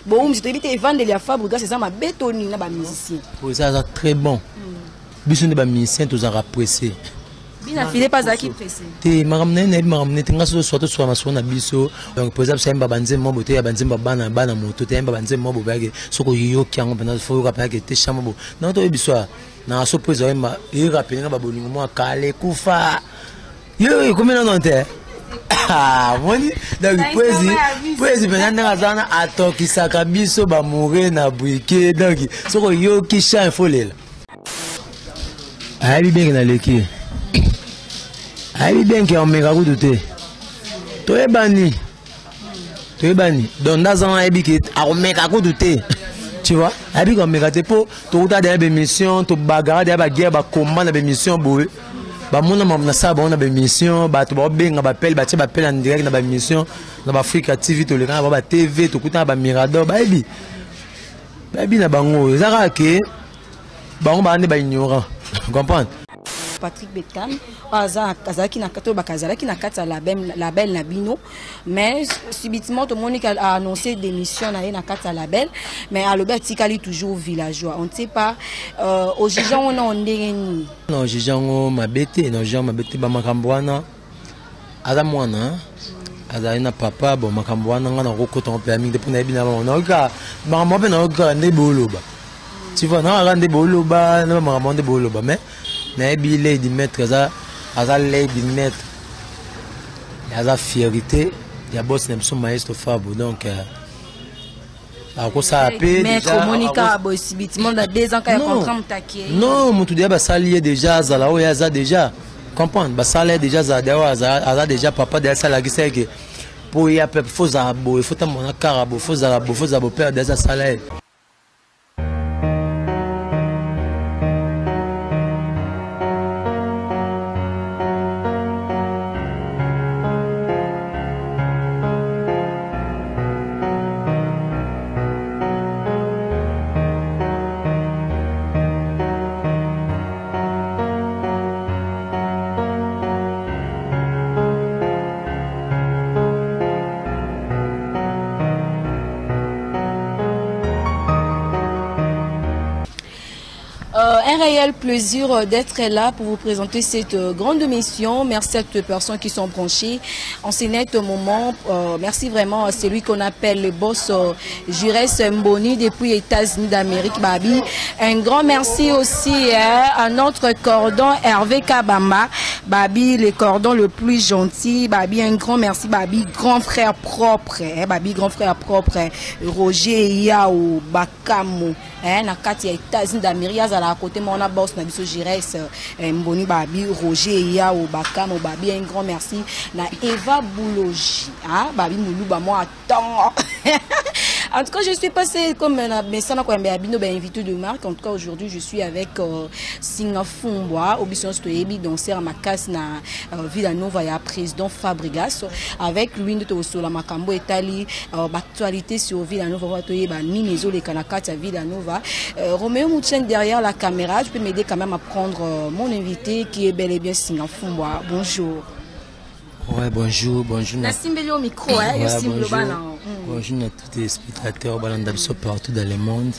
Bowumisi toyebi te evandeli ya Fabregas eza mabe to nini na ba musiciens. Oza aza très bon. Biso nde ba musiciens tozalaka pressé. Bina file pas azalaki pressé. Te makambo na ye nayebi makambo nete nga soki toswa toswa masolo na biso. Donc président biso ayemba banzembo moko boye te ya banzembo ya bana bana moto te ayemba banzembo moko boye bayake soki oyoki yango mpenza fo oyoka mpenza ke te chamo bo. Na toyebi biso na so président ayemba erapele nga babolingo mwa kala ekufa. Yo ekomi nano te. Ah, moni donc poezi poezi mpenza ndenge aza wana atokisaka biso bamoure na brike donc soki oyoki chan efolela ayebi bien ke naleki ye ayebi bien ke ameka kutu te toyebani toyebani donc nde aza wana ayebi ke akomeka kutu te tu vois ayebi komeka te mpo tokuta deya baémission tobagara deya baguerre bakomba na baémission boye bamona makambo nasala bango na baémission bato baobenga bapele batie bapele en direct na baémission na baafrika tv toleka na bango batv tokuta na bamirador bayebi bayebi na bango eza kaka ke bango baa nde baignorant comprendre. Patrick Beckham azalaki na to azalaki na kati ya label, label na bino mais subitement tomoni a annoncé démission na ye na kati ya label mais alobi atikali toujours villageois, on ne sait pas euh, ojuge yango na ndenge nini. Na ojuge yango mabe te, na ojuge yango mabe te, bamakambo wana aza mwana azali na papa bon makambo wana nga nakokota ngo mpenza mingi te mpo nayebi na bango nayoki kaka makambo mpe nayoki kaka nde booloba tu vois nayoka kaka nde booloba na bamakambo nde booloba mais nayebi lady maître aza aza lady maître aza fierité ya boss na biso maestro Fabo donc euh, akosala mpe non motu deya basali ye déjà azala oyo aza déjà comprendre basala ye déjà azala deya oyo aza déjà papa deya asalakisa ye ke mpo ya pepe fo ozala boye fo tambola na kara boye fo ozala boye fo ozala boye pere deya asala ye. Un réel plaisir d'être là pour vous présenter cette grande mission. Merci à toutes les personnes qui sont branchées en ce net moment. Merci vraiment à celui qu'on appelle le boss Jures Mboni depuis États-Unis d'Amérique, Babi. Un grand merci aussi hein, à notre cordon Hervé Kabamba, Babi, le cordon le plus gentil. Babi, un grand merci, Babi, grand frère propre. Hein, Babi, grand frère propre. Roger Yao Bakamo. Eh, na kati ya États-Unis d'Amérique azala à côté moko na boss na biso Jires eh, Mboni Babi Roger Yao Bakamo Babi un grand merci na Eva Boulogi hein, Babi Muluba moi attends. En tout cas, je suis passée comme na mesana ko yamba bino ba invité de marque. En tout cas, aujourd'hui, je suis avec Singa Fumbwa, obiso toyebi danser makasi na Villa Nova ya président Fabregas. Avec lui nde tokosola makambo etali actualité sur Villa Nova, toyeba nini ezoleka na kati ya Villa Nova. Roméo Mouchen derrière la caméra, tu peux m'aider quand même à prendre mon invité qui est bel et bien Singa Fumbwa. Bonjour. Ouais, bonjour, bonjour. Nasimbeli au micro, hein, ouais, yo simbi bonjour. bana. Bonjour à tous les spectateurs, balanda biso partout dans le monde.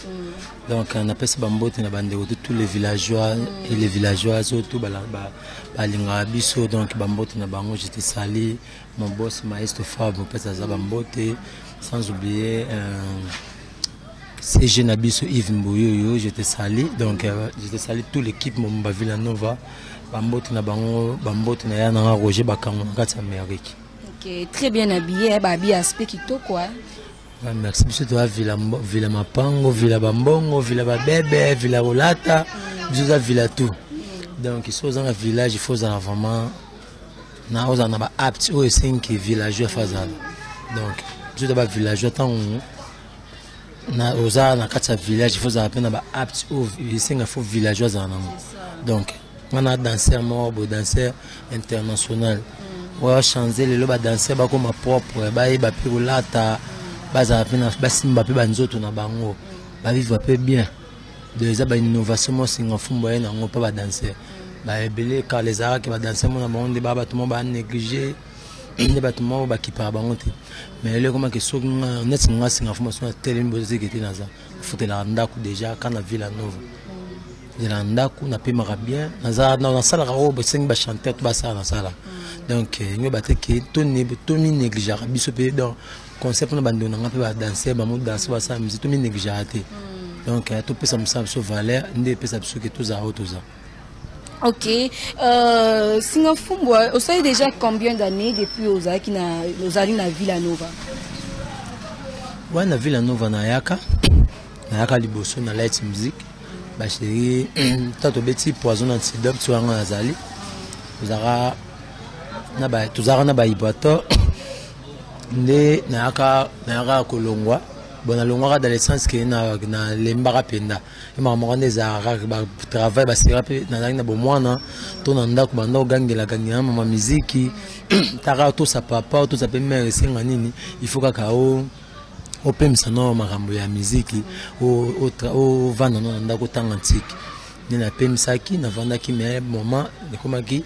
Donc, on appelle ça bambote na bande de tous les villageois et les villageoises surtout balingaka biso. Donc bambote na bango, je te salue mon boss maestro Fab, pesa za bambote, sans oublier CG na biso Yves Mboyoyo, je te salue. Donc je te salue toute l'équipe Momba Villa Nova. Bambote na bango, bambote na ya na Roger Bakango na kati ya Amérique. Ok, très bien habillé, ba habillé aspect kitoko hein. Ouais, merci biso toza Villa Villa Mapango, Villa Bambongo, Villa Babebe, Villa Rolata, biso toza Villa tout. Donc so oza na village, il faut ozala vraiment na ozala na ba apte oyo esengi villageois fa azala. Donc biso toza ba villageois ntango na oza na kati ya village, il faut ozala mpe na ba apte oyo esenga faut villageois azala nango. Donc nga na danseur moko boye, danseur international. Oyo changer lelo ba danseur bakoma propre, bayeba mpe kolata, bazala mpe na, basimba mpe ba nzoto na bango, ba vivre mpe bien. Donc eza ba innovation moko Singa Fumbwa ye nango mpe ba danseur. Ba ebele kala ezalaki ba danseur mona bango nde ba bato moko ba négliger. Nde bato moko bakipaka bango te. Mais lelo ekomaki soki nga neti nga singa fuma so natelemi bozeke te, naza nafutelaka ndako déjà ka na Villa Nova. Nzela ndako napemaka bien, naza nasalaka oyo basengi bachanteur to basala nasala. Donc nyo bate ke tomi négligeaka biso mpe. Donc concept mpona bandeko na nga mpe badanser, bamodanse, basala musique, tomi négligeaka te. Donc topesa mosala biso valeur, nde epesa biso ke tozala oyo toza. Ok. Singa Fumbwa, vous savez déjà combien d'années depuis ozalaki na ozali na Villa Nova? Ouais, na Villa Nova nayaka. Nayaka liboso na light music. Ba chéri, tant tobeti poison antidote so yanga nazali. Tozalaka na ba tozalaka na ba vibrateur nde nayaka kolongwa. Bon, nalongwaka dans le sens que na nalembaka mpenza. Makambo moko nde ezalaka kaka batravail basera mpe nazalaki na bomwana to na ndako banda ogangela gangela mama miziki taka tosa papa tosa mpe mare esenga nini, il faut kaka o opemisa no makambo ya miziki, ovanda no na ndako otanga ntiki. Nde napemisaki, navandaki, mais moment ekomaki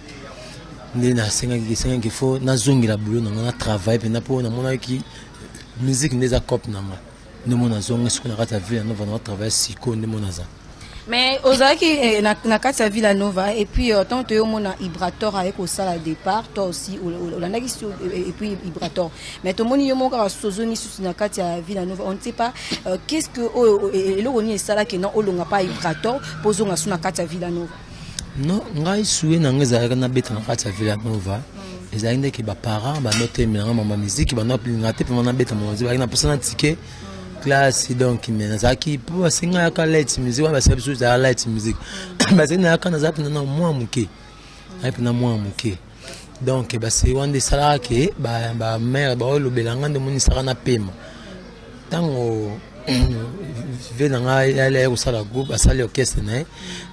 nde nasengaki, esengaki faut nazongela boulot na nga, na travail mpenza, mpo namonaki musique nde eza cope na nga. Nde mo nazonga sikoyo na kati ya Villa Nova na travail sikoyo nde mo naza. Mais ozalaki na kati ya Villa Nova et puis tant toyo mona Ibrator aye kosala départ, toi aussi olandaki et puis Ibrator. Mais tomoni yo moko kaka sozongi susu na kati ya Villa Nova. On ne sait pas qu'est-ce que oyo eloko nini esalaki non olonga pa Ibrator mpo ozonga su na kati ya Villa Nova. Non, ngai souhait na ngai ezalaki nabeta na kati ya Villa Nova. Ezalaki ndeke baparent banotemelanga mama miziki, banolinga te mpema nabeta mama miziki, bazalaki na mposa na ticket classe. Donc mais nazalaki mpo basenga yaka light music wana, basala biso ezalaka light music, bazali nayaka nazala mpena na mwa moke, naye mpena mwa moke. Donc baseri wana nde esalaka ke bamare baolobela nga nde omonisaka na pema. Ntango ve na ngai yali aye kosala groupe, asali orchestre na ye,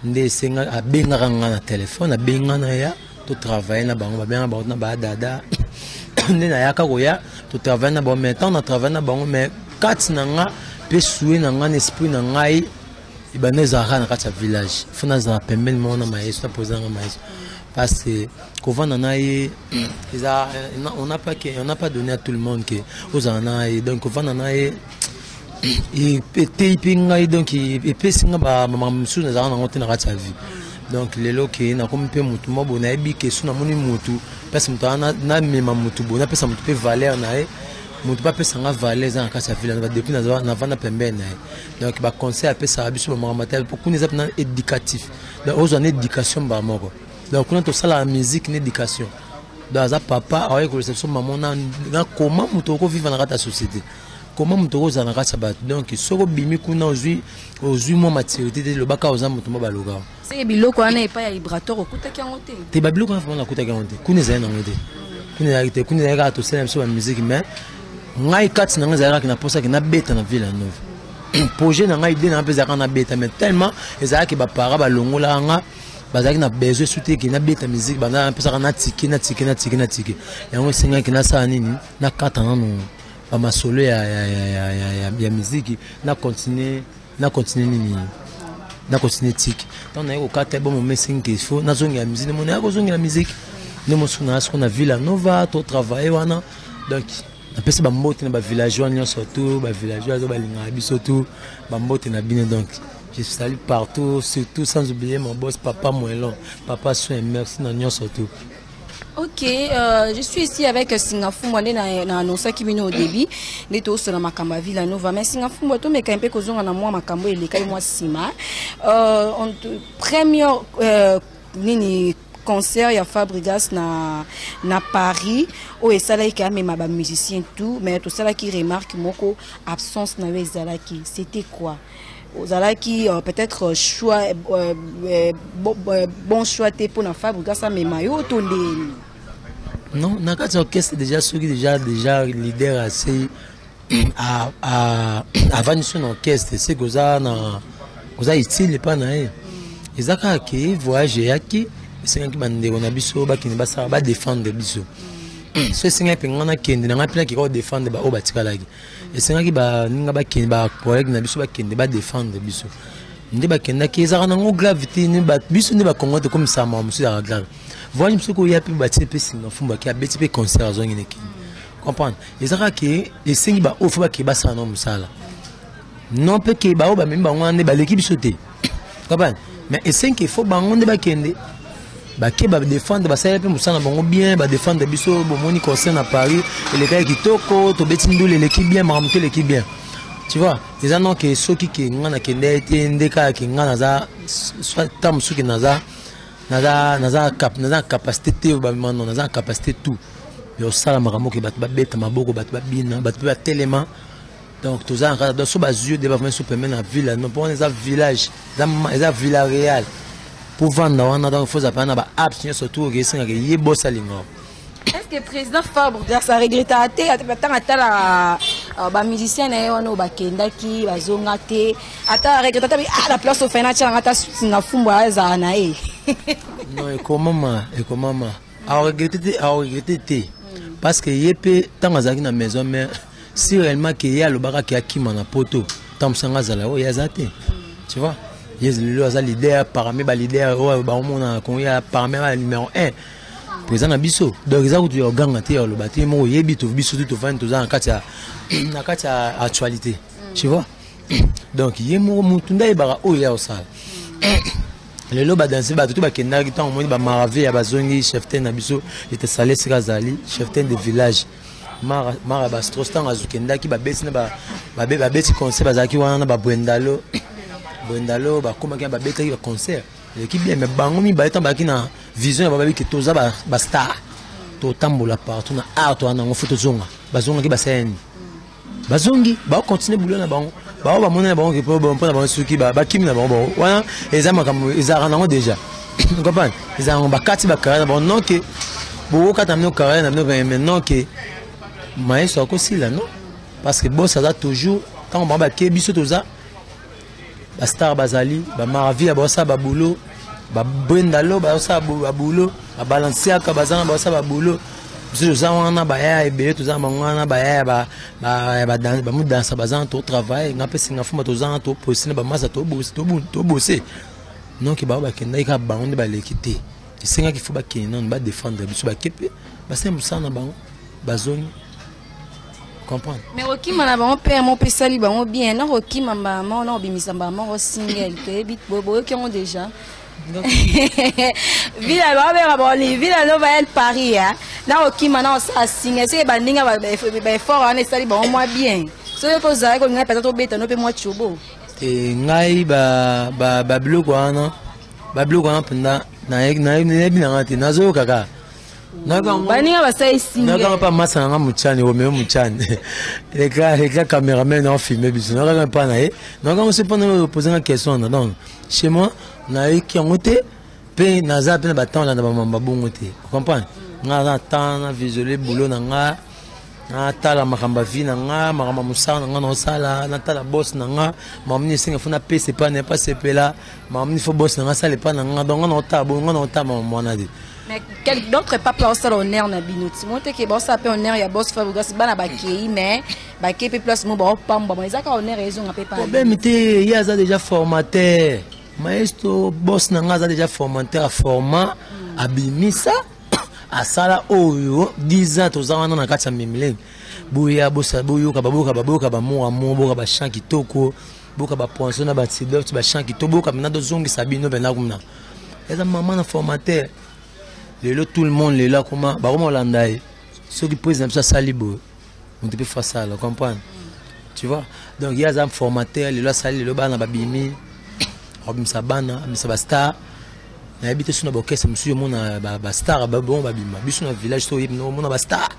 nde esenga abengaka nga na telefone, abenga na ya totravaille na bango, babengaka bango na badada, nde nayaka koya totravaille na bango. Mais ntango na travaille na bango, mais kati na nga mpe souhait na nga na esprit na ngai ebanda ezalaka na kati ya village, fo nazala pembeni moko na mayeso, na président nga mayeso, parce que kovanda na ye eza on n'a pas donné à tout le monde ke ozala na ye. Donc kovanda na ye eteyi mpe ngai, donc epesi nga bamakambo mosusu nazalaka nango te na kati ya vie. Donc lelo ke nakomi mpe motu mwa boye, nayebi ke so namoni motu mpasi, moto wana namema motu boye, napesa motu mpe valeur na ye, motu mpe apesa nga valeur eza na kati ya ville depuis navanda pembeni na ye. Donc baconseil apesaka biso bamakambo ata po kuna eza mpena éducatif, donc ozwa na éducation mbala moko. Donc kuna tosalaka musique na éducation. Donc aza papa aoye kolesa biso mama na koma moto okovivre na kati ya société, koma moto okozala na kati ya bato. Donc soki obimi kuna, ozwi mwa maturité te, lobaka oza moto mwa balokaka. Seke biloko wana epai ya Ibrator okutaki yango te? Te, babiloko wana vraiment nakutaki yango te. Kuna ezali nango te, kuna ezalaki te. Kuna ezalaki kaka tosala biso bamusike, mais ngai kati na ngai ezalaki kaka naposaki nabeta na Villa Nova. Projet na ngai, idée na ngai mpe ezalaka nabeta, mais tellement ezalaki bapara balongolaka nga, bazalaki na besoin su te ke nabeta musique, banda napesaka na tike na tike na tike na tike yango. Esengaki nasala nini? Nakata nano bamasolo ya musique, na continue nini, na continue tike. Ntango naye kokata bomo mesengi ke faut nazongela musique, nde mo naya kozongela musique, nde mosuku na siko na Villa Nova totravaille wana. Donc napesi bambote na bavillageois nyonso, tu bavillageois azo balingaka biso, tu bambote na bino. Donc je salue partout, surtout sans oublier mon boss, papa Moelon, papa soin, merci na nyonso tout. Ok, je suis ici avec Singafumbwa nde na annoncaki bino au début nde tosola makambo ya Villa Nova. Mais Singafumbwa, tomeka mpe kozonga na mwa makambo elekaki mwa nsima. Première nini, concert ya Fabrigas na Paris oyo esalaki amema bamusicien tout, mais tosalaki remarque moko, absence na yo ezalaki, c'était quoi? Ozalaki peut-être choix bon choix te mpona Fabrigas amema yo to ndeni? Non, na kati ya orchestre déjà, soki déjà leader assez avandi so na orchestre, c'est que oza na oza utile epa na ye. Eza kaka ke voyage eyaki, esengaki bandeko na biso bakende basala badefendre biso. So esengaki mpe ngai nakende na ngai mpe nakeka kodefendre baoyo batikalaki. Esengaki baninga bakende, bacollègue na biso bakende badefendre biso, nde bakendaki. Ezalaka nango grave te. Biso nde bakongo tokomisaka makambo mosusu ezalaka grave. Voyage mosusu koya mpe batie mpe Singa Fumbu ake abeti mpe concert azongi na Kini. Comprendre? Eza kaka ke esengi baoyo fo bakee basala na mosala. Non mpe ke baoyo bamemi bango wana nde baleki biso te. Comprendre? Mais esengi ke fo bango nde bakende bake badefendre, basaleli mpe mosala na bango bien, badefendre biso. Bomoni concert na Paris elekaki kitoko, tobeti ndule eleki bien, makambo te eleki bien. Tu vois, eza non ke soki ke nga nakende ye te nde kaka ke nga naza soit ta mosusu ke naza naza naza cap naza na capacité te, bamema non, naza na capacité tout ya kosala makambo ke bato babeta maboko, bato babina, bato mpe batelema. Donc toza na kaka, donc so bazwi yo de bavai so pembe na ville, non, mpo wana eza village, eza villa réal mpo vanda wana. Donc faut ozala na ba apps nyonso tout oke esengaka ye bosi alingaka. Est-ce que président Fabregas a regretté te ntango atalaka bamusicien na ye wana oyo bakendaki bazonga te, ata regretta te ah, la place ofai natialanga ata Singa Fumbu azala na ye? Non, ekomama, ekomama, aregrette te, aregrette te, parce que ye mpe ntango azalaki na maison mère, si réellement ke ye alobaka ke akima na Poto, ntango mosanga azala oyo ye aza te, tu vois, ye lelo aza leader parmi baleader oyo baomona na Congo, ya parmi ba numéro 1 président na biso. Donc eza kutu ya oganga te, ya oloba te, moko oyebi to biso tu tovandi, toza na kati ya actualité, tu vois. Donc ye moko mutu nde ayebaka oyo ya kosala. Lelo badanse bato to bakendaki, ntango omoni bamaraville ya bazongi, cheftaine na biso etesale esika azali, cheftaine de village Mara, Mara Bastros, ntango azokendaki babeti na babeti concert, bazalaki wana na babwendalo bwendalo, bakomaki na babetaki baconcert eleki bien. Mais bango mibale ntango bazalaki na vision ya bababi ke toza bastar, totambola partout na art wana, yango fo tozonga. Bazongaki, basala nini? Bazongi, bakocontinue boulot na bango. Bao bamona na bango ke mpo na bango soki bakimi na bango, bango wana eza makambo ezalaka nango déjà, comprendre, ezalaka nango bakati bacarrière na bango. Non ke bokokata bino carrière na bino, mais non ke maestro akosila, non, parce que boss aza toujours. Ntango bango bakei, biso toza bastar, bazali bamaraville, baosala baboulot, babwendalo baosala baboulot, babalanciaka baza na baosala baboulot. Biso toza wana, bayaya ebele toza na bango wana, bayaya bamudansa baza na totravaille. Nga mpe Singa Fumba toza na topose na bamasa, tobose. Donc bao bakendaki kaka bango nde baleki te, esengaki fo bakende nano badefendre biso, bake mpe basali mosala na bango, bazongi, comprendre. Mais kokima na bango mpe mo mpe esali bango bien na kokima mbala moko na kobimisa mbala moko single. Toyebi, boyoki yango déjà, Villa babengaka bango Villa Nova El Paris na kokima na kosala single, soki bandinga baeffort wana esali bango mwa bien. Soki kozalaki kolinga mpenza tobeta no mpe mwa tiobo. Te, ngai babiloko wana, babiloko wana mpenza nayebi nanga te, nazoyoka kaka. Baninga basali single. Nakanga mpa masa nanga Muchani, Romeo Muchani, le cameraman na filme biso, nakaka mpa na ye, nakanga so mpona opose nga question wana. Donc chez moi nayoki yango te, mpe naza mpe na batemps olanda bamamba bongo te, comprendre. Nga naza na temps na visuele boulot na nga, natala makambo ya vie na nga, makambo ya mosala na nga naosala, natala boss na nga, makambo nini esenga fo napesa epai na ye mpo asepela, makambo nini fo boss na nga asala epai na nga. Donc nga naotala bongo, nga naotala makambo wana te. Mais quel d'autre papa osala honneur na bino ti mo te ke baosala mpe honneur ya boss Fabregas, bana bakei, mais bakei mpe place mo baopambwama, eza kaka honneur ezonga mpe. Problème te, ye aza déjà formateur, maestro boss na nga aza déjà formateur, aforma, abimisa, asala oyo 10 ans toza wana na kati ya Mimilenge. Boya boyoka, baboyoka, baboyoka bamour amour, boyoka bachamp kitoko, boyoka bapoinson na batidot, bachamp kitoko, boyoka mpena tozongisa bino mpena kuna. Eza mama na formateur. Lelo tout le monde lelo akoma, bakoma kolanda ye. Soki président biso asali boye, moto mpe fo asala, comprendre, tu vois. Donc ye aza formateur, lelo asali, lelo bana babimi, akobimisa bana, abimisa bastar. Nayebi te so na baorchestre mosusu omona bastar bongo babima. Biso na village so oyebi omona bastar,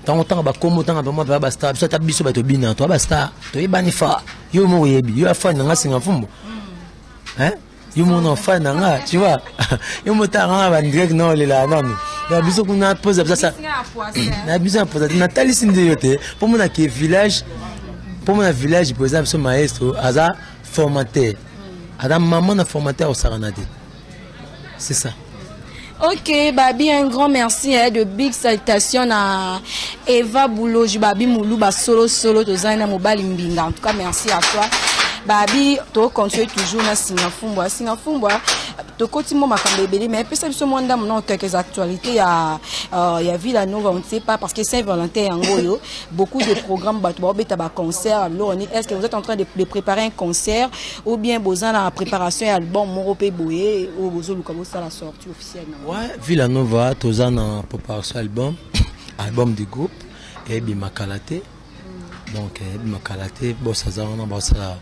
ntango ntango bakombo ntango vraiment mpe bastar. Biso ata biso bato bina toya bastar, toyebani fa yo moko oyebi yo afani na nga Singa Mfumbu, hein, yo mona fan na nga, tu vois, yo motanga nga bandirect na olela nanu na biso kuna posa biso na biso na posa natalisi nde yo te mpo mona ke village, mpo mona village président biso maestro aza formateur, aza mama na formateur, osakana te, c'est ça. Ok, Babi, un grand merci, hein, de big salutations à Eva Bouloji, Babi Moulou, ba solo solo, tozana mobali mbinga. En tout cas, merci à toi. Babi, to continue toujours na Singa Fumbwa. Singa Fumbwa, Tokoti mo makambo ebele, mais pesa biso mwa ndambo na quelques actualités ya Villa Nova. On ne sait pas, parce que Saint-Valentin yango oyo, beaucoup de programmes, bato baobeta ba concert. Biloko, est-ce que vous êtes en train de préparer un concert ou bien boza na préparation ya album moko mpe boye oyo bozoluka bosala sortie officielle nango? Ouais, Villa Nova toza na préparation album du groupe, ebima kala te. Donc ebima kala te. Boss aza wana, basala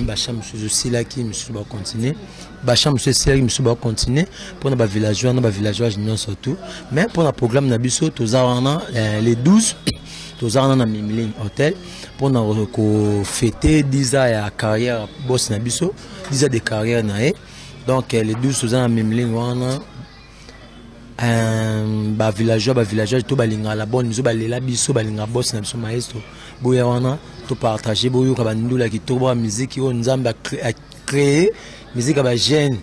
bachamp mosusu esilaki, mosusu bacontinue, bachamp mosusu esilaki, mosusu bacontinue mpona bavillageois na bavillageoise nyonso tout. Mais mpona programme na biso, toza wana les 12, toza wana na Mimling Hotel mpona kofêter 10 ans ya carrière boss na biso, 10 ans de carrière na ye. Donc les 12 toza na Mimling wana. Bavillageois to balingaka la bonne biso, balela biso, balingaka boss na biso maestro, boya wana topartage, boyoka bandula kitoko, boka miziki oyo Nzambe acréé, musique ya bajeune,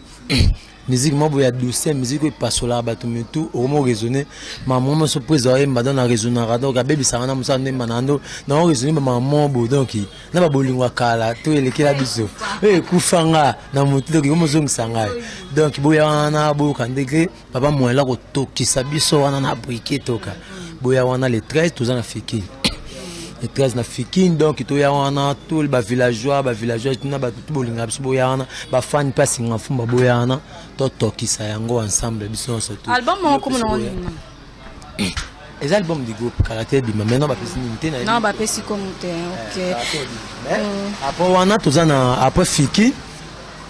musique moko boye ya douceur, musique oyo epasolaka bato mitu, okomi oraisonne mama moso mpo ezala oyemba. Donc na raisonnaka, donc abebisaka na mosala ndemba na ndo na oraisonne bamama moko boye. Donc na babolingo ya kala to elekela biso oyo ekufanga na motu, donc ekomozongisa ngai. Donc boya wana, boyoka ndenge papa Moela kotokisa biso wana na brike toka. Boya wana le 13, toza na Fikine, le 13 na Fikine. Donc toya wana, tous bavillageois, bavillageois na bato tu bolinga biso, boya wana. Bafani mpe asinga fumba, boya wana, totokisa yango ensemble biso nyonso tu. Album moko komona ngo nini? Eza album du groupe, kala te ebima. Maintenant bapesi nini te. Non, bapesi komu te, ok. Après wana toza na après Fiki,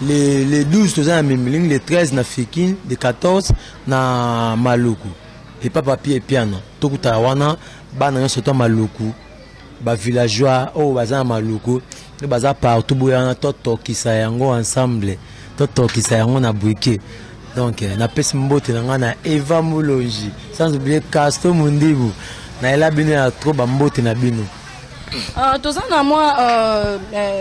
le 12 toza na Mimiling, le 13 na Fikine, le 14 na Maluku epa papier epiana. Tokutala wana bana nyonso to Maluku, bavillageois oyo baza na Maluku oyo baza partout, boya wana, totokisa yango ensemble, totokisa yango na brike. Donc napesi mbote na ngai na Eva Mulongi, sans oublier Castro Mundibu. Nayela bino ya trop bambote na bino. Toza na mwa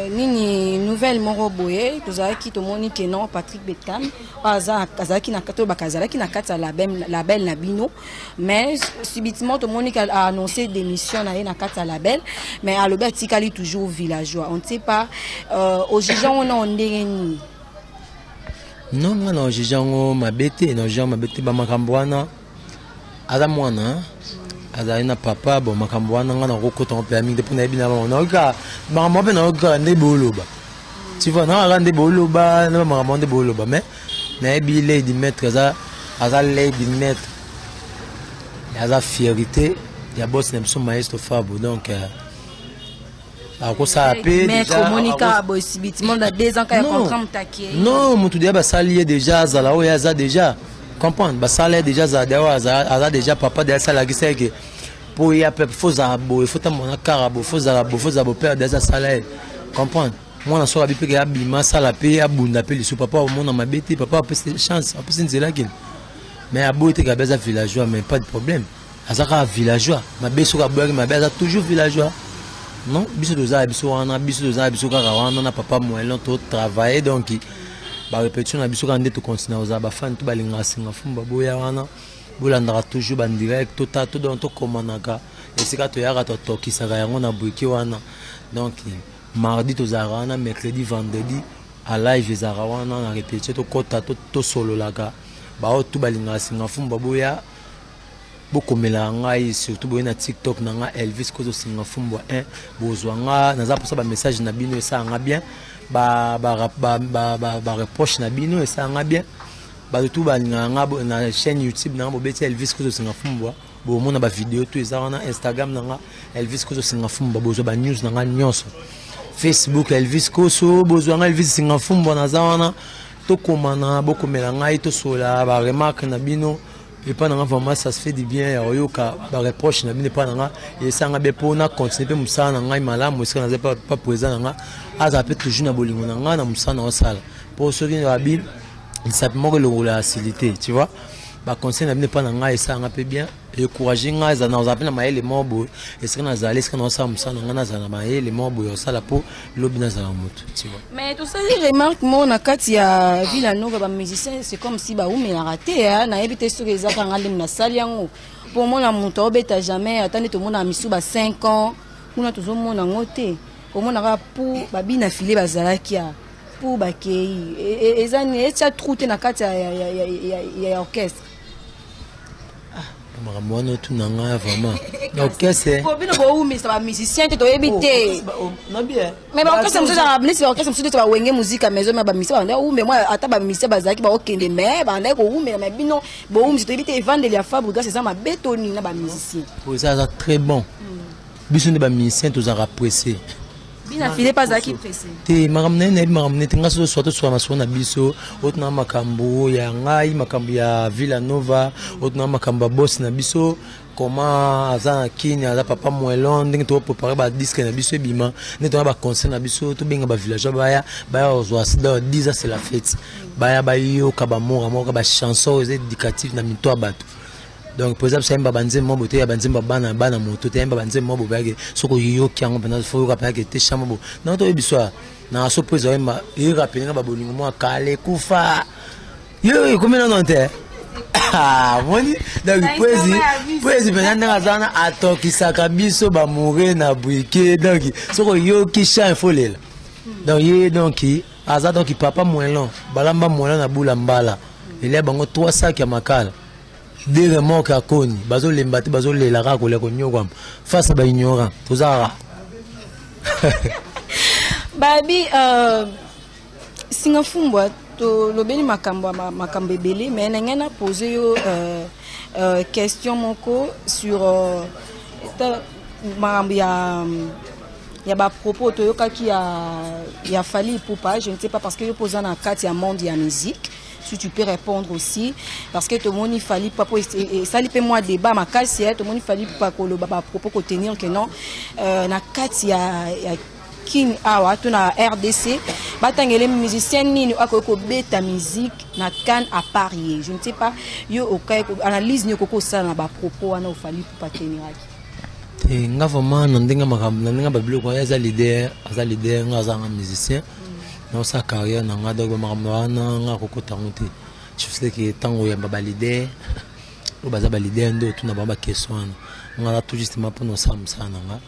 nini, nouvelle moko boye tozalaki tomoni ke non, Patrick Betam azalaki na, tolobaka, azalaki na kati ya label na bino, mais subitement tomoni ke annoncé démission na ye na kati ya label, mais alobi atikali toujours villageois. On ne sait pas, ojuge yango na ndenge nini? Non, nga na ojuge yango mabe te, na ojuge yango mabe te. Bamakambo wana, aza mwana, azali na papa. Bon, makambo wana nga nakokota ngo mpe mingi te, mpo nayebi na bango. Nayoki kaka makambo mpe nayoki kaka nde booloba, tu vois, nayoka nde booloba na bamakambo nde booloba, mais nayebi lady maître aza lady maître, aza fierté ya boss na biso maestro Fabo. Donc akosala mpe. Monika boye, subitement na 2 ans kaka ya contrat, mutake. Non, motu deya basali ye déjà, azala oyo aza déjà, comprendre, basala ye déjà, azala deya oyo aza déjà. Papa deya asalakisa eke mpo ya pe fo ozala boye, fo tambola na kara boye, fo ozala boye, fo ozala boye. Père deya asala ye comprendre mwana soki abi mpeke abima, asala mpe, abunda mpe lisu. Papa omona mabe te, papa apesi chance, apesi nzela akende, mais aboyi te kabi aza villageois. Mais pas de problème, aza kaka villageois. Mabe soki aboyaki mabe, aza toujours villageois. Non, biso toza ya biso wana, biso toza ya biso kaka wana na papa Moelon, totravaille. Donc barépétition na biso kaka nde tocontinue kozala. Bafani to balingaka singa fumba, boya wana, bolandaka toujours bandirect, tota to donc tokomanaka esika toyaka, totokisaka yango na brike wana. Donc mardi tozalaka wana, mercredi, vendredi a live ezalaka wana na répétition, tokɔta, tosololaka. Bao tu balingaka singa fumba, boya, bokomelaka ngai, surtout boye na TikTok na nga, Elvis Kozosinga Fumbwa 1, bozwa nga. Naza mposa bamessage na bino, esala nga bien, bareproche na bino esala nga bien. Bato tu balingaka nga, na chaîne YouTube na nga, bobeti Elvis Kozosinga Fumbwa, bomona bavideo tu eza wana. Instagram na nga, Elvis Kozosinga Fumbwa, bozwa banews na nga nyonso. Facebook, Elvis Koso, bozwa nga Elvis Singa Fumbwa, naza wana. Tokomana, bokomela ngai, tosola baremarque na bino epa na nga. Vraiment, ça se fait du bien ya koyoka bareproche na bino epa na nga, esanga be mpo na continue mpe mosala na ngai malamu. Esika naza pa président na nga, azala mpe toujours na bolingo na ngai na mosala na osala, mpo soki babi lisapi moko elongola acidité, tu vois. Baconseil na bino epa na ngai esalanga mpe bien, encourage ngai nazala mpe na mayele moko boye esika nazali, esika naosala mosala na ngai, nazala na mayele moko boye osala mpo lobi nazala motu, tu vois. Mais tosali remarque moko na kati ya Villa Nova, bamusicien, c'est comme si baumelaka te. Nayebi te soki eza kanga ndenge nasali yango, mpo omona moto aobeta jamais, ata nde tomona misu ba 5 ans kuna, tozomona yango te. Omona kaka pour babina file bazalaki ya Mpo bakei eza nini etya trou te na kati ya orchestre? Ah, makambo wana otuna ngai vraiment na orchestre. Po bino bowumisa bamusicien te, toyebi oh, te. Oh, Mais baorchestre mosusu ezalaka neti baorchestre mosusu neti bawenge muzika maison mais bamusicien babandaki kowumela mwa, ata bamusicien bazalaki bakokende mais babandaki kowumela, mais bino bowumisa, toyebi te evandeli ya Fabregas eza mabe to nini na bamusicien. Po eza aza très bon. Biso nde bamusicien tozalaka pressé. Bina file mpe azalaki pressé. Te, makambo na ye nayebi makambo nete nga soki toswa masolo na biso, otuna makambo ya ngai, makambo ya Villa Nova, otuna makambo ya boss na biso, comment aza na Kini, aza papa moelon, ndenge toprépare badisque na biso ebima, ndenge tona baconcert na biso, tobenga bavillageois baya kozwa 10 ans, c'est la fête, baya bayoka bamoka moka bachanson eza éducative na mito ya bato. Donc par exemple sayemba banzembo moko te ya banzembo bana bana moto te, yemba banzembo moko boyake soki oyoki yango mpenza fo oyoka mpenza ke te chamo bo na toyebi so na so mpo ezoyemba erapele nga babolingo mwa kala ekufa yo ekomi nano te. Moni donc poezi poezi mpenza ndenge aza wana atokisaka biso bamoure na brike. Donc soki oyoki chan efolela, donc ye donc aza donc papa moelon balamba moelon na bula mbala elia bango 3 sac ya makala, deux remorque ya koni, bazolemba te, bazolela kaka kolia konyokwama face baignorant toza kaka. Babi Singa Fumbwa, tolobeli makambo makambo ebele, mais na ngai na pose yo question moko sur makambo ya bapropos toyokaki ya Fally Ipupa. Je ne sais pas, parce que yo mpoza na kati ya monde ya musique, si tu peux répondre aussi, parce que tomoni Fally Ipupa po esali mpe mwa débat makasi. Tomoni Fally Ipupa koloba bapropos, kotenir que non, na kati ya Kin awa to na RDC, batangele musicien nini akoki kobeta musique na can à part ye. Je ne sais pas, yo okai analyse nini okoki kosala na bapropos wana oFally Ipupa teniraki? Te, nga vraiment na ndenge makambo na ndenge babiloko wana, aza leader, aza leader, nga aza nga musicien, naosala carrière na nga. Donc bamakambo wana nga akokota yango te. Je sais que ntango oyamba baleader oyo baza baleader nde otuna bango baquestion wana. Nga aza tout justement mpona osala mosala na nga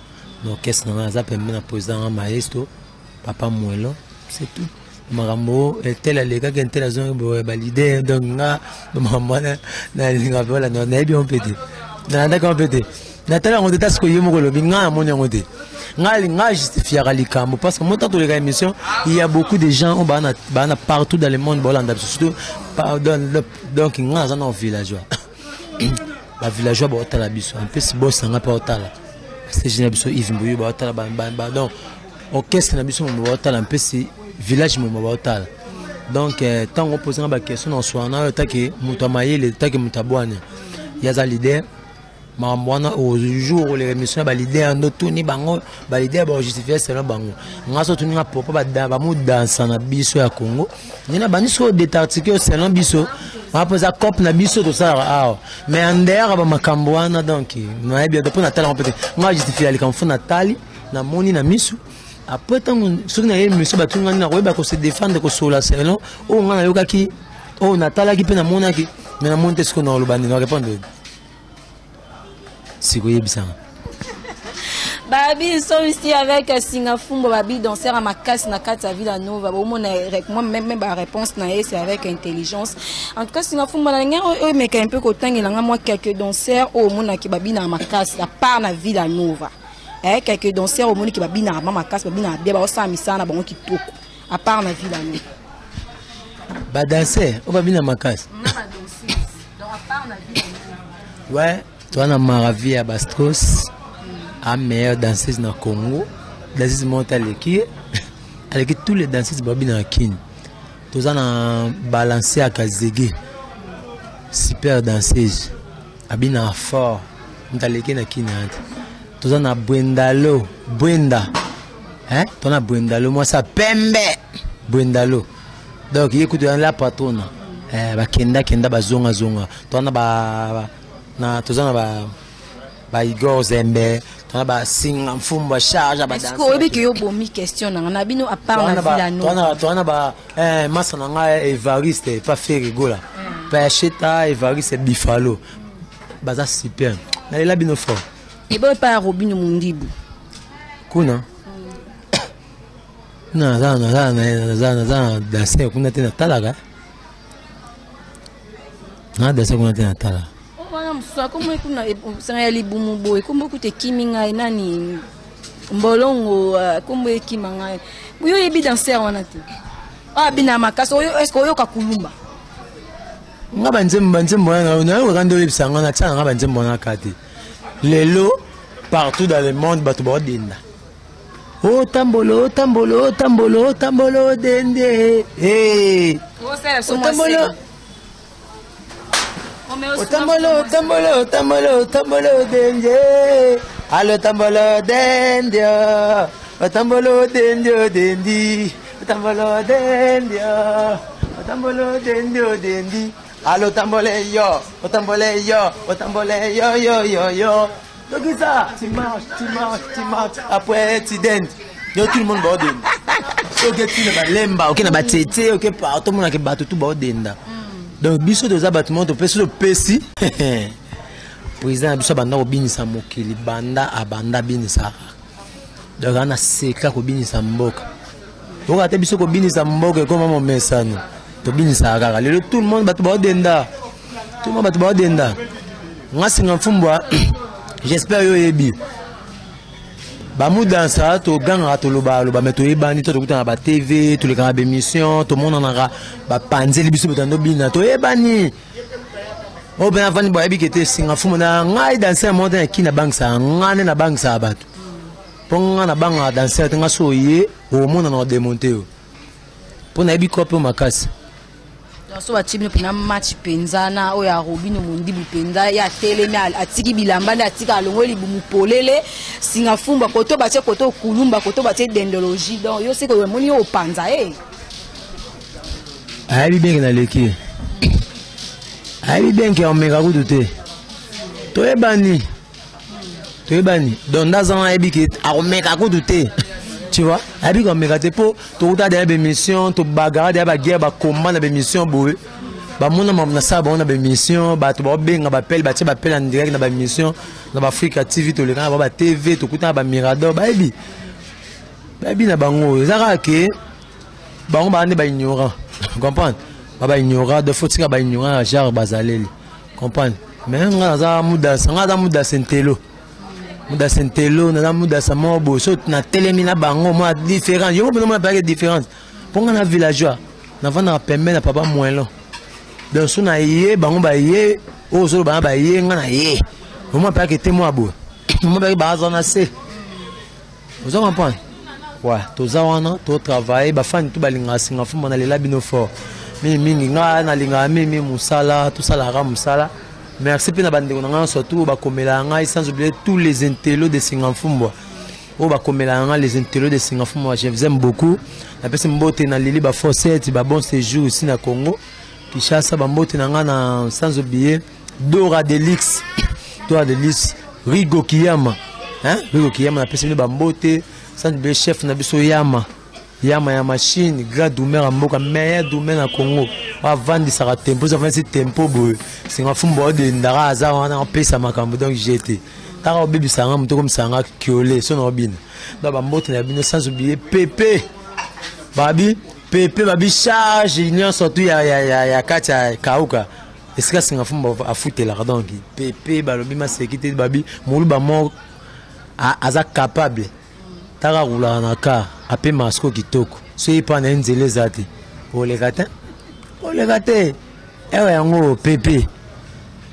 na orchestre na nga, aza pembe na président nga maestro papa Mwelo, c'est tout. Makambo tel alekaki, tel azongi boye, baleader. Donc nga makambo wana nalinga mpe olanda, nayebi yango mpe te, nalandaki yango mpe te, natali yango te. Ta sikoyo ye moko olobi, nga namoni yango te. Nga justifiaka likambo parce que mo tant toleka émission, il y a beaucoup de gens oyo baa na partout dans le monde baolanda biso, surtout donc nga naza na villageois, bavillageois baotala biso, en plus boss na nga mpe baotala, CG na biso Yves Mbuyu baotala, donc orchestre na biso momo baotala, mpesi village momo baotala. Donc ntango opozanga baquestion na oswana na oyo take moto ya mayele, take moto ya bwania, ye aza leader. Makambo wana jour okoleka émission ya baleader ndo tuni bango, baleader baojustifie selon bango. Nga so tuni nga propos bamodansa na biso ya Congo, nde na bandi soki odétartike oyo selon biso wana mpo eza cope na biso tosalaka awa, mais en dehors ya bamakambo wana, donc nayebi mpo natala yango mpe te. Nga justifie ya likambo fo natali, namoni na misu. Après ntango soki nayebi miso batuni nga nini, nakoyeba kose défendre, kosola selon oyo nga nayokaki, oyo natalaki mpe namonaki. Mais namoni te sikoyo nakoloba nini, na répondre sikoyebisanga. Babi, nous sommes ici avec Singa Fumbo, Babi, danseur à makasi na kati ya Villa Nova. Bon, moi même ma réponse na c'est avec intelligence. En tout cas, Singa Fumbo na nga oyo meka un peu kotangela nga moi quelques danseurs au mona ki babi na makasi à part na Villa Nova. Eh, quelques danseurs au mona ki babi na makasi, babi na bien ba osala misala na bango kitoko. À part na Villa Nova. Ba danseur, o babi na makasi. Na ba danseuse. Donc à part na Villa Nova. Ouais, toi na Maraville ya Bastros, a meilleure danseuse na Congo. Danseuse moko aleki aleki tous les danseuses babi na Kini. Toza na balance ya Kazege, super danseuse, abina fort, moto aleki na Kini ate. Toza na Bwendalo, Bwenda, hein, toza na Bwendalo, mwasi ya pembe Bwendalo. Donc ye kutu la patrona, eh, bakenda kenda bazonga zonga. Toza na ba na toza na ba Igor Zembe, toza na basinga mfumbu bacharge. Est-ce que oyebi ke yo bomi question nanga na bino à part na Villa Nova? Toza na ba masa na ngai Evariste pa Ferigola, Pacheta Evariste Bifalo, baza super, nalela bino fort. Ebo epai ya Robino Mundibu? Kuna. Naza naza naza naza na danser kuna te, natalaka na danser kuna te, natala. Wana mosusu akomi kuna sanga ya libumu boye, kombo kuta ekimi ngai, nani, mbolongo, kombo ekima ngai. Yo oyebi danser wana te? Oyo abina makasi oyo, est ce que oyoka kulumba? Nga banzembo wana nayokaka nde oyebisa nga, natia na nga banzembo wana ka te. Lelo partout dans le monde bato baodenda: "Otambolo, otambolo, otambolo, otambolo, dende." Otambolo, otambolo, otambolo, otambolo, otambolo, dende, alo tambolo, dende, otambolo, dende, dendi, otambolo, dende, otambolo, dende, dendi, alo tambole yo, otambole yo, otambole yo, yo, yo, yo. Donc ça, tu marches, tu marches, tu marches, après tu dendes. Yo, tout le monde va dende. Soki tina balemba, oke na batete, oke partout, omonaka bato tu baodenda. Donc biso toza bato moko topesi, topesi président na biso abanda kobinisa mokili, banda abanda abinisaka. Donc ana seka kobinisa mboka, okoka te. Biso kobinisa mboka ekoma momesano, tobinisaka kaka. Lelo tout le monde bato baodenda, tout le monde bato baodenda. Nga Singa Mfumbwa, j'espère yo oyebi bamudansa. Togangaka, tolobaloba, me toyebani to tokutana ba TV, tolekaka baémission, tomonanaka, bapanzeli biso bato andobina, toyebani. Oyo mpe navandi boyebi ke te. Singa Mfumu na ngai, danser moko te na kini nabangisaka nga nde nabangisaka bato, mpo nga nabangaka danser te. Nga so oye, okomona na odemonte yo, mpo nayebi kope makasi. So batie bino mpena match mpenza na oyo ya Robino Mondibu mpenza, ye atelemi, atiki bilamba nde atika, alongoli libumu polele. Singa Fumba koto batie, koto kulumba, koto batie dendologie. Donc yo seke omoni yo opanza ye. Ayebi bien ke naleki, ayebi bien ke omeka kutu te. Toyebani, toyebani. Donc nde aza wana, ayebi ke akomeka kutu te, tu vois. Ayebi komeka te, mpo tokuta deya bémission, tobagara deya baguerre, bakomba na bémission boye, bamona makambo nasala bango na bémission. Bato baobenga bapele, batie bapele en direct na baémission na baAfrika TV, toleka na bango ba TV, tokuta na bamirador, bayebi, bayebi na bango. Eza kaka ke bango baa nde baignorant, comprendre, baignorant. De faut tika baignorant ya genre bazaleli, comprendre. Mais nga naza mudasa, nga naza mudasa ntelo, mudasa ntelo, naza mudasa moko boye. So natelemi na bango, mwa différence yo mopena mona peyake différence, mpo nga na villageois, navandaka pembe na papa Moelon. Donc so na ye, bango baye oyo ozoloba na baye, nga na ye omwa peyake te, mwa boye omwa peyake baza na se, oza comprendre. Ouais, toza wana, totravaille. Bafani tu balingaka Singa Fumba, nalela bino fort mingimingi. Nga nalingaka mingi mosala, tosalaka mosala. Merci mpe na bandeko na ngai nyonso tu bakomelaka ngai, sans oublier tous les intellos de Singa Mfumbwa oyo bakomelaka ngai. Les intellos de Singa Mfumbwa, je vous aime beaucoup. Napesi mbote na Lili Bafossette, babon séjour ici na Congo Kinshasa. Bambote na ngai na, sans oublier Dora Delix, Dora Delix, Rigo Kiyama, hein? Rigo Kiyama, napesi bino bambote, sans oublier chef na biso Yama, Yama ya machine, grand doumer ya mboka, meilleur doumer na Congo, avandisaka tempo. So avandisi tempo boye, Singa Fumbu odendaka, aza wana apesa makambo. Donc jete taka obebisanga moto, okomisanga kiole so na obina. Donc bambote na bino, sans oublier Pepe, babi Pepe, babi charge nyonso tu ya kati ya kauka esika Singa Fumbu afutelaka. Donc Pepe, balobi maseki te, babi moluba moko aza capable. Taka akulaka na car, apemaka sikoyo kitoko. So ye mpa na ye, nzela eza te, oleka te, oleka te. Ewa yango Pepe,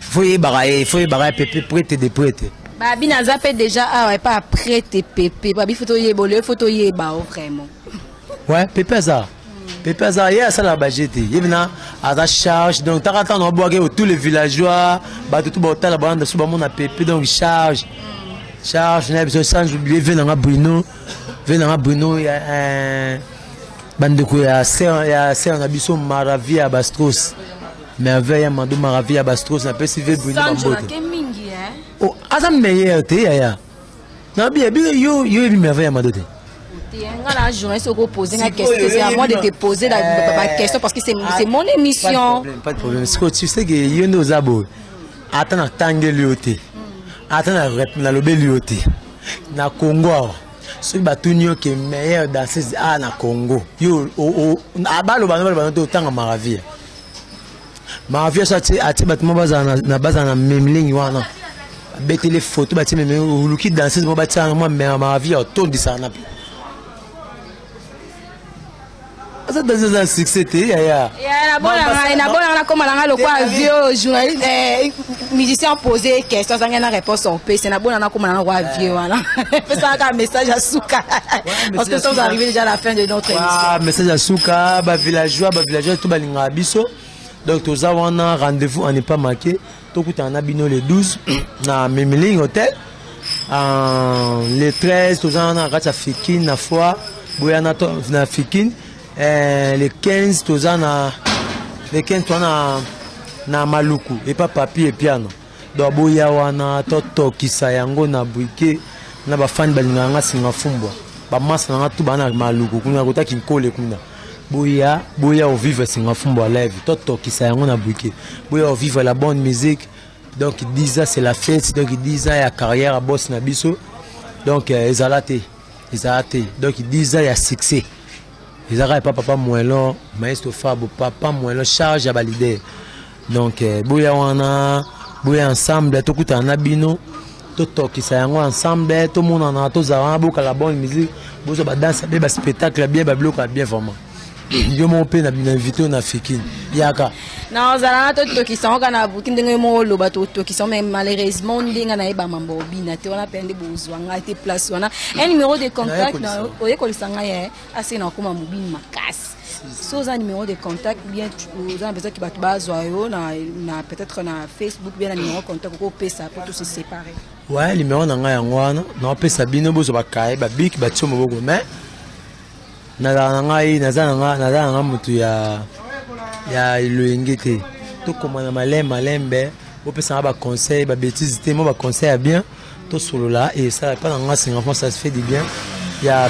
fo yebaka ye, fo yebaka ye Pepe, prête de prête. Babi naza mpe déjà awa epa prête Pepe, babi fo toyeba oleo, fo toyeba o vraiment. Ouais, Pepe aza, Pepe aza, ye asalaka baje te, ye mpena aza charge. Donc taka ntango abwaki tous les villageois, bato tu baotala, balanda so bamona Pepe. Donc charge, charge na biso, sans oublier ve nanga Bruno, ve nanga Bruno ya bandeko ya sœur, ya sœur na biso Maravie ya Bastros, Merveille ya Mado, Maravie ya Bastros. Napesi ve Bruno bambote. Oh, aza meilleur te yaya nabi yebi yo, yo yebi Merveille ya Mado te. Nga na journaliste, oko poser la question, c'est à moi de te poser la question parce que c'est mon émission. Pas de problème. Siko tu sais que yo nde oza boye, ata natangeli yo te, ata nalobeli yo te na Congo awa. Soki batuni yo ke meilleure danseuse a na Congo, yo baloba baloba te, otanga Maravilla. Maravilla so atie bato mo bazala na memlingi wana, babeteli photo, batie meme, oluki danseuse mo batia mwa Maravilla, otondisaka na aza danseuse na succès te, yaya. Nabolanga nakoma nanga lokwa vieux journaliste, musicien, poser question azangi na réponse opesa. Nabona nakoma nanga kwa vieux wana, pesaka message ya suka, parce que nous sommes arrivés déjà à la fin de notre émission. Message ya suka, bavillageois, bavillageois to balingaka biso. Donc toza wana, rendez-vous à ne pas manquer. Tokutana na bino le 12 na Memeling Hotel, le 13 toza wana na kati ya Fikine na foire, boya na Fikine. Le 15 toza na, le 15 toza na Maluku epa Papi Epiano. Donc boya wana, totokisa yango na brike na bafani balingaka nga singa fumbwa, bamasa na nga tu baa na Maluku kuna, kotaki nkole kuna. Boya, boya ovivre singa fumbwa live, totokisa yango na brike. Boya ovivre la bonne musique. Donc 10 ans, c'est la fête. Donc 10 ans ya carrière ya boss na biso. Donc ezala te, ezala te. Donc 10 ans ya succès ezalaka epa papa Moelon, maestro Fabo, papa Moelon, charge ya baleader. Donc boya wana, boya ensemble, tokutana na bino, totokisa yango ensemble, tomonana, tozala wana, bokala bonne musique, bozwa badanse ya bien, baspectacle ya bien, babiloko ya bien vraiment. Yo moko mpe na invité oyo na Fikine, yaka. Nazala na, totokisa yango kaka na buki ndenge moko oloba, totokisa. Mais malheureusement ndenge nayeba mambo obina te wana mpe nde bozwa ngai te place wana. Un numéro de contact oyekolisa ngai ase na okoma mobini makasi. So oza numéro de contact bien, oza na besoin ki bato bazwa yo na peut-être na Facebook, bien na numéro contact okopesa po to se séparer. Ouais, numéro na ngai yango wana naopesa bino, bozwa bakaye, babiki, batie maboko. Mais nazala na ngai, naza na ngai motu ya eloyenge te. Tokoma na malembe malembe, bopesanga baconseil, babêtise te, mo baconseil ya bien, tosolola esala epa na nga singa. Ça se fait du bien ya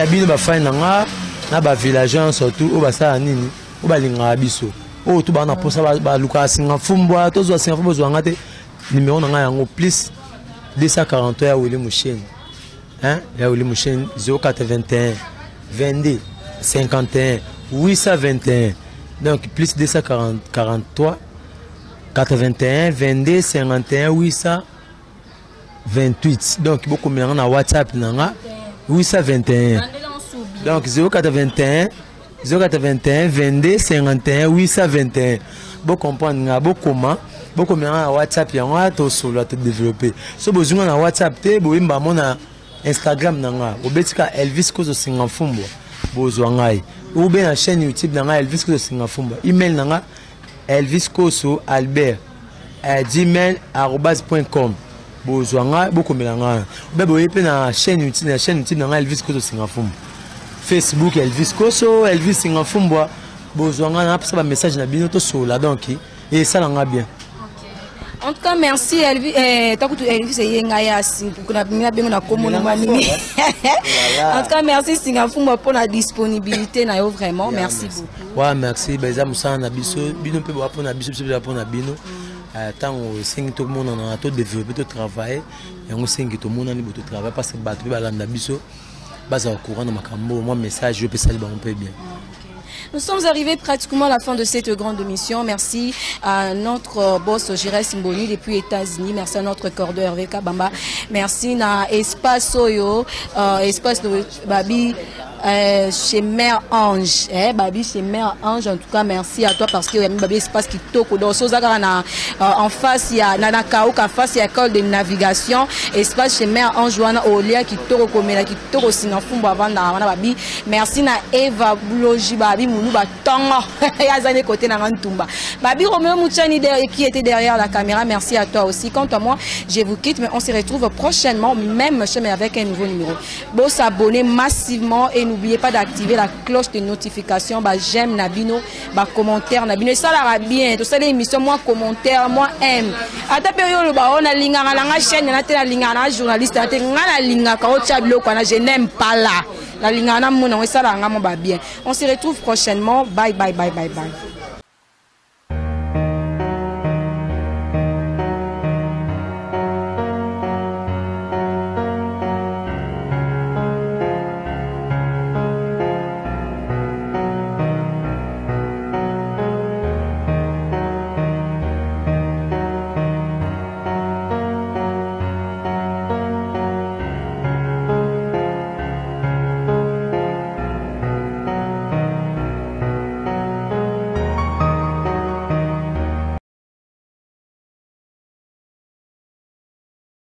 bino bafani na nga na bavillageois surtout oyo basala nini, oyo balingaka biso, oyo to baa na mposa, balukaka singa fumbwa. Tozwa singa fumbwa, ozwa nga te. Numéro na ngai yango plus 243 ya Wili Musheni, hein, ya Wili Musheni, 081 22 51 821. Donc plus 243 81 22 51 828. Donc bokomela na WhatsApp na nga 821. Donc 081 081 22 51 821. Bocomprendre nga, bokoma, bokomela nga na WhatsApp yango, tosolola, todéveloppe. So bozwi nga na WhatsApp te, boyemba mo na Instagram na nga, obetika Elvis Kozosinga Mfumbwa, bozwa ngai, ou bien na chaîne YouTube na ngai Elvis Kozosinga Mfumbwa. Email na nga Elvis Koso Albert gmail@.com, bozwa ngai, bokomela ngai obe boye mpe na chaîne YouTube, na chaîne YouTube na ngai Elvis Koso Singa Mfumbwa, Facebook Elvis Koso, Elvis Singa Mfumbwa, bozwa ngai, napesa bamessage na bino, tosolola. Donc esala nga bien. En tout cas, merci Elvis. Takutu Elvis eyenga ya kuna bina bengo na komo na manini. En tout cas, merci Singa Fumba pour la disponibilité na yo vraiment. Yeah, merci beaucoup. Ouais, merci. Beza musala na biso, bino pe ba pona biso, biso ba pona bino. Tango esengi tomonana, to développer, to travailler. Yango sengi tomonani bo to travailler parce que bato pe balanda biso, bazala courant na makambo. Moi message yo pesali bango mpe bien. Nous sommes arrivés pratiquement à la fin de cette grande émission. Merci à notre boss Jirès Mboni depuis États-Unis. Merci à notre cordeur Hervé Kabamba. Merci na Espace Oyo, Espace de Babi chez Mère Ange. Eh, Babi chez Mère Ange, en tout cas, merci à toi parce que y a Babi espace qui toko. Donc, soza na en face, il y a na Kauka, face, il y a école de navigation. Espace chez Mère Ange, wana olia qui toko komela qui toko singa fumbo avant na wana Babi. Merci na Eva Bouloji Babi Mounou ba tongo. Yazane côté na Ntumba. Babi Romeo Mouchani qui était derrière la caméra, merci à toi aussi. Quant à moi, je vous quitte, mais on se retrouve prochainement, même chemin avec un nouveau numéro. Bon, s'abonner massivement et n'oubliez pas d'activer la cloche de notification. Bah, j'aime na bino, bah, commentaire na bino. Et ça, la bien. Tout ça, l'émission, moi, commentaire, moi, aime. Ata pe yo ba ona lingaka na nga chaîne na te, na lingaka na journaliste na te, nga na lingaka otia biloko na, je n'aime pas là. Na lingaka na mona, ça la nga mo ba bien. On se retrouve prochainement. Bye bye bye bye bye.